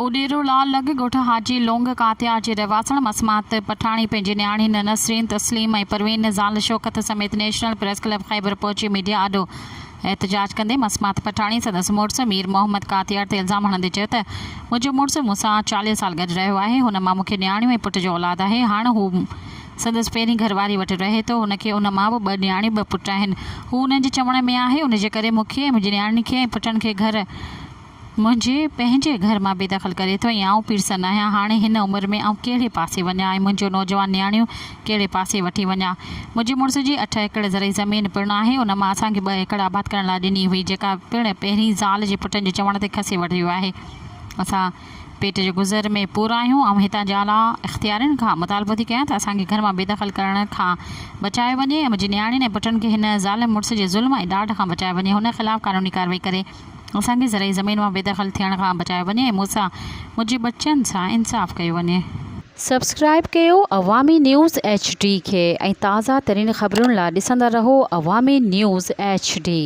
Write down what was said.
اڏيرو لال لڳ ڳوٺ حاجي لونگ ڪاتيار جي رهواسڻ مسمات پٺاڻي پنهنجي نياڻين نسرين تسليم ۽ پروين زال شوڪت سميت نيشنل پريس ڪلب خيبر پهچي ميڊيا آڏو احتجاج ڪندي مسمات پٺاڻي سندس مڙس مير محمد ڪاتيار تي الزام هڻندي چيو ته منهنجو مڙس مون سان 40 سال گڏ رهيو آهي هن مان مون کي نياڻيون ۽ پٽ جو اولاد آهي هاڻ هو سندس پهرين گهر واري وٽ رهي ٿو هن کي ان مان به ٻه نياڻيون ٻه پٽ آهن هو انهن جي چوڻ ۾ آهي ان جي ڪري مون کي ۽ منهنجي نياڻين کي ۽ پٽن کي گهر منهنجي پنهنجي گهر مان بي دخل ڪري ٿو ۽ آئون پيرسن آهيان، هاڻي هن عمر ۾ آئون ڪهڙي پاسي وڃان ۽ منهنجو نوجوان نياڻيون ڪهڙي پاسي وٺي وڃان. منهنجي مڙس جي اٺ ايڪڙ زرعي زمين پڻ آهي، ان مان اسان کي ٻه ايڪڙ آباد ڪرڻ لاء ڏني هئي، جيڪا پڻ پهرين زال جي پٽن جي چوڻ تي کسي وٺي ويو آهي. اسان پيٽ جي گذر ۾ پورا آهيون. آئون هتان جي اعليٰ اختيارين کان مطالبو ٿي ڪيان ته اسان کي گهر مان بي دخل ڪرڻ کان بچايو وڃي ۽ منهنجي نياڻين ۽ پٽن کي هن ظالم مڙس جي ظلم ۽ ڏاڍ کان بچايو وڃي، هن خلاف قانوني ڪارروائي ڪري. اسان کي زرعي زمين مان بيدخل ٿيڻ کان بچايو وڃي ۽ مون سان منهنجي ٻچن سان انصاف ڪيو وڃي. سبسڪرائيب ڪيو عوامي نيوز ايڇ ڊي کي ۽ تازه ترين خبرن لا ڏسندا رهو عوامي نيوز ايڇ ڊي.